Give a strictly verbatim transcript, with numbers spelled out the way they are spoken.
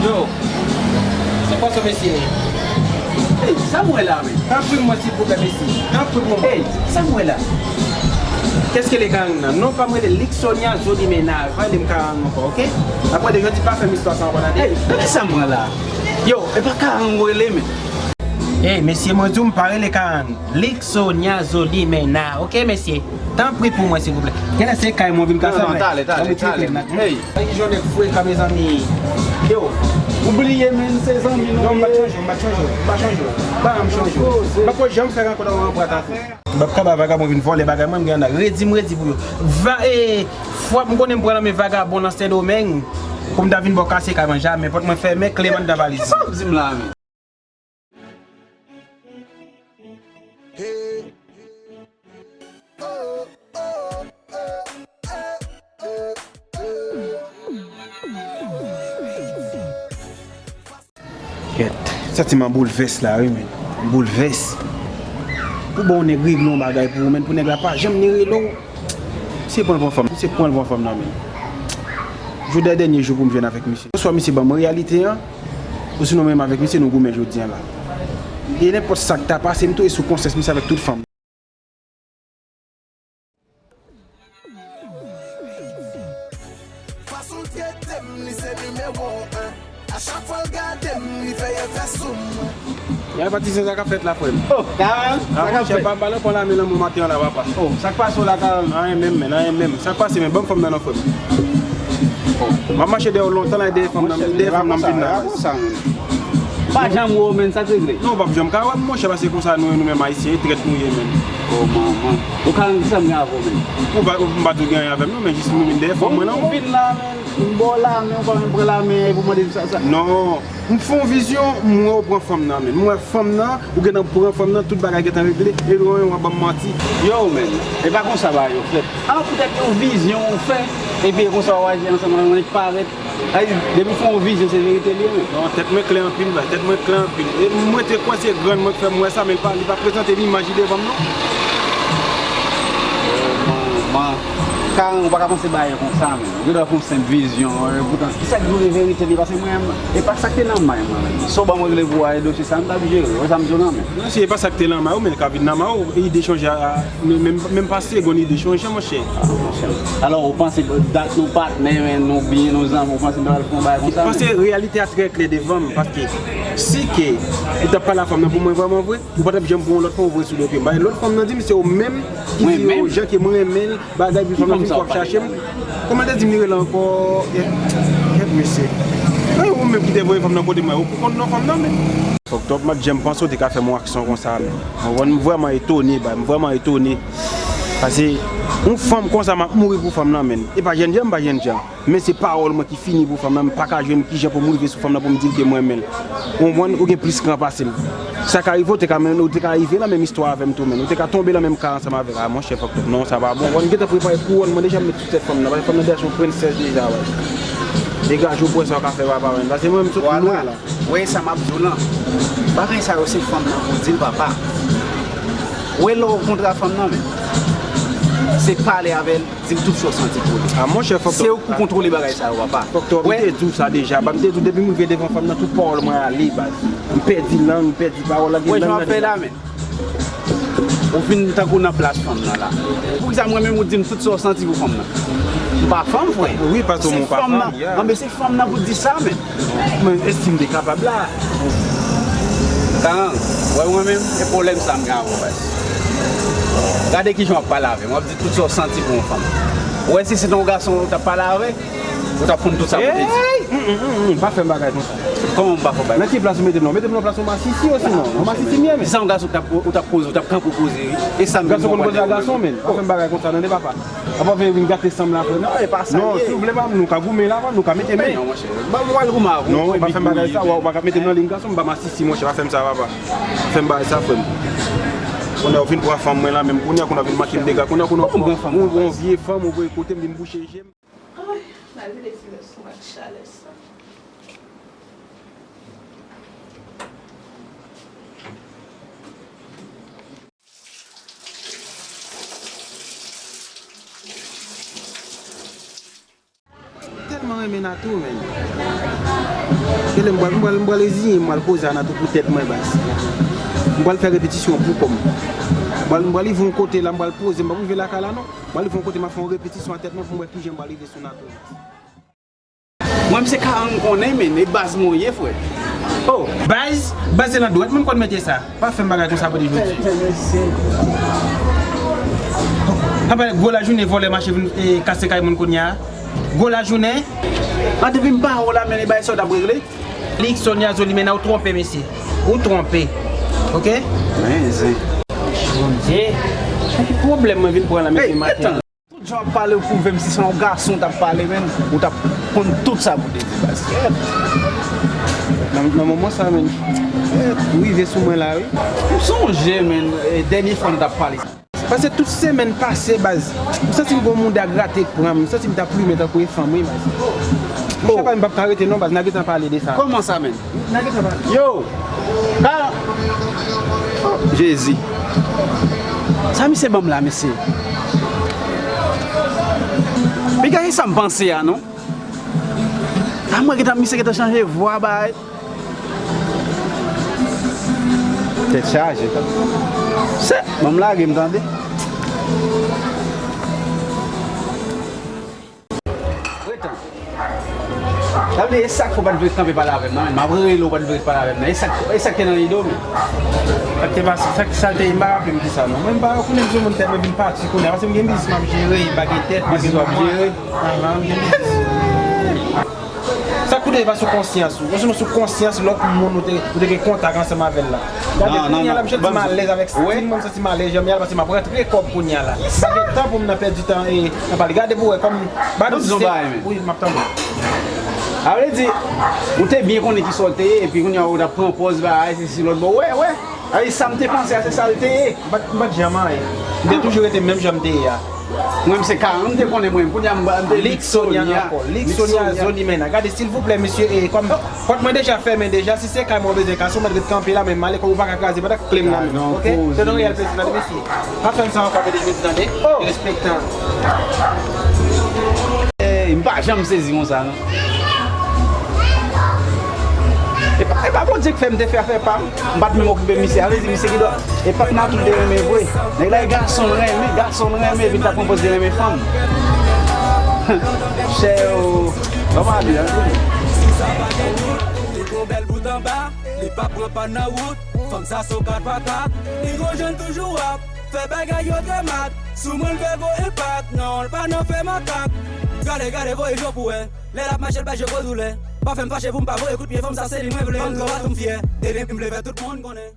Yo, se pwason mesye. Ey, sa m wè la, men? Tanpri pou mwen, silvouplè, mesye. Tanpri pou mwen. Ey, sa m wè la? Qu'est-ce que le karang nan? Non pa m rele Lixonia Zodimena. Pa rele m karang ankò, oke? Apre de jodi, pa fè m istwa sa ankò, tande? Ey, nan kisa m pran la? Yo, e pa karang ou rele, men. Ey, mesye, mwen di w m pa rele karang. Lixonia Zodimena, oke, mesye? Tanpri pou mwen, silvouplè. Genlè se kay mwen vin ka sa, men. Non, non, talè, talè, talè. Ey. Ay, ki jan nèg fre ka, mezanmi. Yo, ou bliye, men, se zanmi nou ye. Non, m pa t chanje, m pa t chanje, m pa t chanje. M pa janm chanje. M pa ko janm fè rankont avè w an prat afè. M p ap kaba vagabon vin vòlè bagay mwen, m gen nan redi, m redi pou yo. Va, e, fwa m konnen m pran nan men vagabon nan Sendomeng, pou m ta vin ba w kase kay mwen, jamè, pòt mwen fèmen, kle m anndan valiz. Kisa w ap di m la, men? Kèt, santi m an boulvès la, wi, men. Boulvès. Pou bon nèg regle yon bagay pou ou, men, pou nèg la pa janm ni rele w. Misye pran l pou yon fanm, misye pran l pou yon fanm nan men. Jodi a dènye jou pou m jwenn avèk misye. Oswa misye ban mwen reyalite an, osinon mwen menm avèk misye nou goumen jodi a la. E nenpòt sa k ta pase, m tou e sou konsyans misye avèk tout fanm. Fason l trete m, li se nimewo en. A chak fwa l gade m, li fè yè fè sou mwen. Ya, patizan, sa k ap fèt la, frè m? Oh, karan, sa k ap fèt? Ah, monchè, pa, pa nan pran lame nan men maten an la, papa. Oh, sa k pase w la, karan? Anyen menm, men, anyen menm. Sa k pase, men? Ban m fanm nan non, frè m. Oh. M ap mache dèyè w lontan la, dèyè fanm nan, dèyè fanm nan m vin la. Rakonsa, rakonsa, men. Pa janm wè w, men, sa k regle? Non, w p ap janm ka wè m, monchè, paske konsa nou ye, nou menm Ayisyen, e trèt nou ye, men. Oh, manman. Ou karan, kisa m gen avè w, men? Ou pa, ou pa tou gen anyen avè m, non, men jis m vin dèyè fanm mwen, non. Bon, ou vin la, men. M ba w lamen, ou pa menm pran lamen, epi w mande m sa, sa. Non, m fè yon vizyon, m wè w pran fanm nan, men. M wè fanm nan, ou gentan pran fanm nan, tout bagay gentan regle, epi w menm w ap ban m manti. Yo, men, e pa konsa bagay yo fèt. Alò, poutèt yon vizyon ou fè, epi e konsa w aji ansanm avè m, ou parèt. Ay, depi w fè yon vizyon, se verite li ye, men. Non, tèt mwen klè anpil, baz, tèt mwen klè anpil. E mwen te kwè se grann mwen k fè m wè sa, men li pa, li pa prezante m imaj li devan m, non. Oh, manman. Karan, ou pa ka panse bagay konsa, men. Ou gendwa fè yon senp vizyon, e poutan, kisa k vire verite li? Paske mwen, e pa sa k te nan may mwen, men. Si w ban mwen randevou a, e dosye sa, m t ap jere. Wè sa m di w nan men. Non, si e pa sa k te nan may ou, men l ka vin nan may ou, ide chanje a, a, men, men, menm pa segonn ide chanje, monchè. Ah, monchè. Alò, ou panse dat nou patnè, men nou byen, nou zanmi, ou panse m ta pral fè yon bagay konsa, men? Paske reyalite a trè klè devan m, paske si ke ou t ap pale a fanm nan pou mwen vrèman vre, ou pa t ap janm pran yon lòt fanm ouvri sou do pye m. Lòt fanm nan di m se ou menm ki di yo jan ke m renmen l, bagay, pi fanm nan fin fwa ap chache m. Kòman l te di m li rele ankò? Kèt mesye. Anyen, ou menm ki te voye fanm nan kote mwen, ou konn non fanm nan, men. Fòk twòp, m pa t janm panse w te ka fè m yon aksyon konsa, men. Mwen, m vrèman etone, baz, m vrèman etone. Paske yon fanm konsa, m ap mouri pou fanm nan, men. E pa jènjan, m pa jènjan. Men se pawòl mwen ki fini pou fanm nan, m pa ka jwenn kijan pou m rive sou fanm nan pou m di l ke m renmen l. Ou konprann? Ou gen plis kran pase m. Sa ka rive, ou te ka menm, ou te ka rive nan menm istwa avè m tou, men. Ou te ka tonbe nan menm ka ansanm avè l. Ah, monchè, fòk twòp. Non, sa pa bon. Ou konn gentan prepare kouwòn mwen deja, m met sou tèt fanm nan. Paske fanm nan deja se yon prensès deja, baz. Degaje w pou wè sa w ka fè, papa, men. Paske mwen menm sot lwen la. Ou wè sa m ap di w lan? Bagay sa yo se fanm nan pou di l, papa. Ou wè lè w kontre a fanm nan, men. Se pale avè l. Di m tout sa w santi pou li. Ah, monchè, fòk twòp. Se ou k pou kontwole bagay sa yo, papa. Fòk twòp. M te di w sa deja, baz. M te di w depi m rive devan fanm nan, tout pawòl mwen ale, baz. M pèdi lang, m pèdi pawòl la, gen lang nan deja. Ou vin tankou nan plas fanm nan la. Poukisa mwen menm ou di m tout sa w santi pou fanm nan? M pa fanm, frè. Wi, paske ou pa fanm, yeah. Anben, se fanm nan pou di sa, men. Men, èske m te kapab la? Karan, wè mwen menm, e pwoblèm sa m gen avè w, baz. Gade kijan w ap pale avè m. W ap di tout sa w santi pou yon fanm. Ou wè si se te yon gason ou t ap pale avè, ou t ap konn tout sa pou w te di. Ey! Mm, mm, mm, mm, pa fè m bagay konsa. Kòman m pa fè w bagay? Nan ki plas ou mete m nan? Ou mete m nan plas yon masisi osi non? Yon masisi m ye, men. Se sa yon gason ou t ap, ou t ap poze, ou t ap kanpe w poze, wi. E sa m menm mwen konn pale. Gason konn poze a gason, men. Pa fè m bagay konsa, tande papa. Apa w vin gate san m la, frè? Non, e pa sa l ye. Non, si w vle, pa, nou ka goumen la, pa, nou ka mete men. Men non, monchè. Ba, mwen al goumen avè w. Non, pa fè m bagay sa, w pa ka mete m nan liy gason, m pa masisi, monchè, pa fè m sa, papa. Fè m bagay sa, frè m. Kounye a, ou fin pran fanm mwen la, menm kounye a, kounye a, ou vin manke m dega, kounye a, kounye a, ou pran fanm, ou pran vye fanm, ou voye kote m, vin bouche je m. Ay, m al vide ti vès mwen ak chalè sa. Tèlman renmen Natou, menn. Genlè m pral, m pral, m pral reziyen m, m pral poze Anatou pou tèt mwen, baz. M pral fè repetisyon pou kò m. M pral, m pral rive yon kote la, m pral poze, m pap rive lakay la, non. M pral rive yon kote, m ap fè yon repetisyon a tèt mwen pou m wè kijan m pral rive sou Natou. Mwen, m se Karan m konnen, menn, e baz mwen ye, frè. Oh. Baz, baz se nan dwèt mwen konn mete sa. Pa fè m bagay konsa pou de jodi. Apa gwo lajounen vòlè mache vin e, kase kay moun kounye a. Gwo lajounen. An depi m pa wè w la, menn, e bagay sa w t ap regle. Lik Sonya Zolimenna, ou twonpe, mesye. Ou twonpe. Oke? Men, zen. Bondye. Sa ki pwoblèm mwen vin pran la, mesye, maten? Tout jan w ap pale, ou pwouve m si se yon gason w t ap pale, menn, ou t ap konn tout sa pou w te di, baz. Nan, nan moman sa, menn. Ou rive sou mwen la, wi. M sonje, menn, e, dènye fwa n t ap pale. Paske tout semèn pase, baz, m santi m gon mouda grate k pran m, m santi m ta plimen tankou yon fanm, wi, baz. M chak ane m p ap ka rete non, baz, n a gentan pale de sa. Kòman sa, menn? N a gentan pale. Yo! Ka... Oh, Jezi. Sa misye ban m la, mesye? Piga e sa m panse a, non? A mwen gentan, misye gentan chanje vwa, bay. Tèt chaje. Se, ban m lage m tande. Pretan. Sa vle di, e sa k fè w pa t vle kanpe pale avè m nan, men m ap rele w, w pa t vle pale avè m nan. E sa k, e sa k te nan lide w, men? Sa k te pase, sa k, sa l te ye, m pa raple m kisa, non. Mwen, m pa konnen m sou moun tèt mwen vin pati kounye a, paske m gen biznis m ap jere, pa gen tèt, pa gen manman. Ahan, m gen biznis. Sa k pou te pa sou konsyans ou? Osnon sou konsyans lòt moun ou te, ou te gen kontak ansanm avè l la? Gade, kounye a la, misye di m alèz avèk stil mwen, m santi m alèz, jan m ye a, paske m ap rantre kòb kounye a la. M pa gen tan pou m nan pèdi tan e nan pale. Gade pou wè, kòm, ba nou se, wi, m ap tande. Sa vle di, ou te byen konnen kisa w te ye, epi kounye a ou t ap pran pòz bagay, se si lòt bò. Wè, wè. Ay, sa m te panse a, se sa l te ye. M pa t, m pa t janm anyen. M te toujou rete menm jan m te ye a. Mwen, m se Karan, m te konnen mwen. Kounye a, m, m te Lik Sonya ankò. Lik Sonya Zolimenna. Gade, silvouplè, mesye, e, kòm pòt mwen deja fèmen deja, si se kay mwen w bezwen kase, w mèt ret kanpe la, men m ale, kòm ou pa ka kraze pandan kle m nan men m, oke? Se yon reyèl plezi, tande, mesye. Pa fè m sa ankò, tande, jodi, tande. Respektan. Ey, m pa janm sezi konsa, non. E pa, e pa Bondye k fè m te fè afè pa m. M pa t menm okipe misye. A vle di, misye ki dò. E pa t Natou l te renmen vre. Nèg la, e gason l renmen, gason l renmen, epi l ta pran pòz li renmen fanm. Chè, o. Ban m ale, an. Si sa pa gen wout, li gon bèl bout anba, li pa pran pa nan wout. Fanm sa se yon kat pa kat, li gon jan l toujou ap fè bagay yo trè mat. Sou mwen l fè gwo enpak, non, l pa nan fè makak. Gade, gade, voye je w pou wè. Lè l ap mache, l pa je gwo doulè. Pa fè m fache pou m pa voye kout pye, fanm sa se li mwen vle. Fanm twò bat pou m fyè, e byen pou m leve tout moun konnen.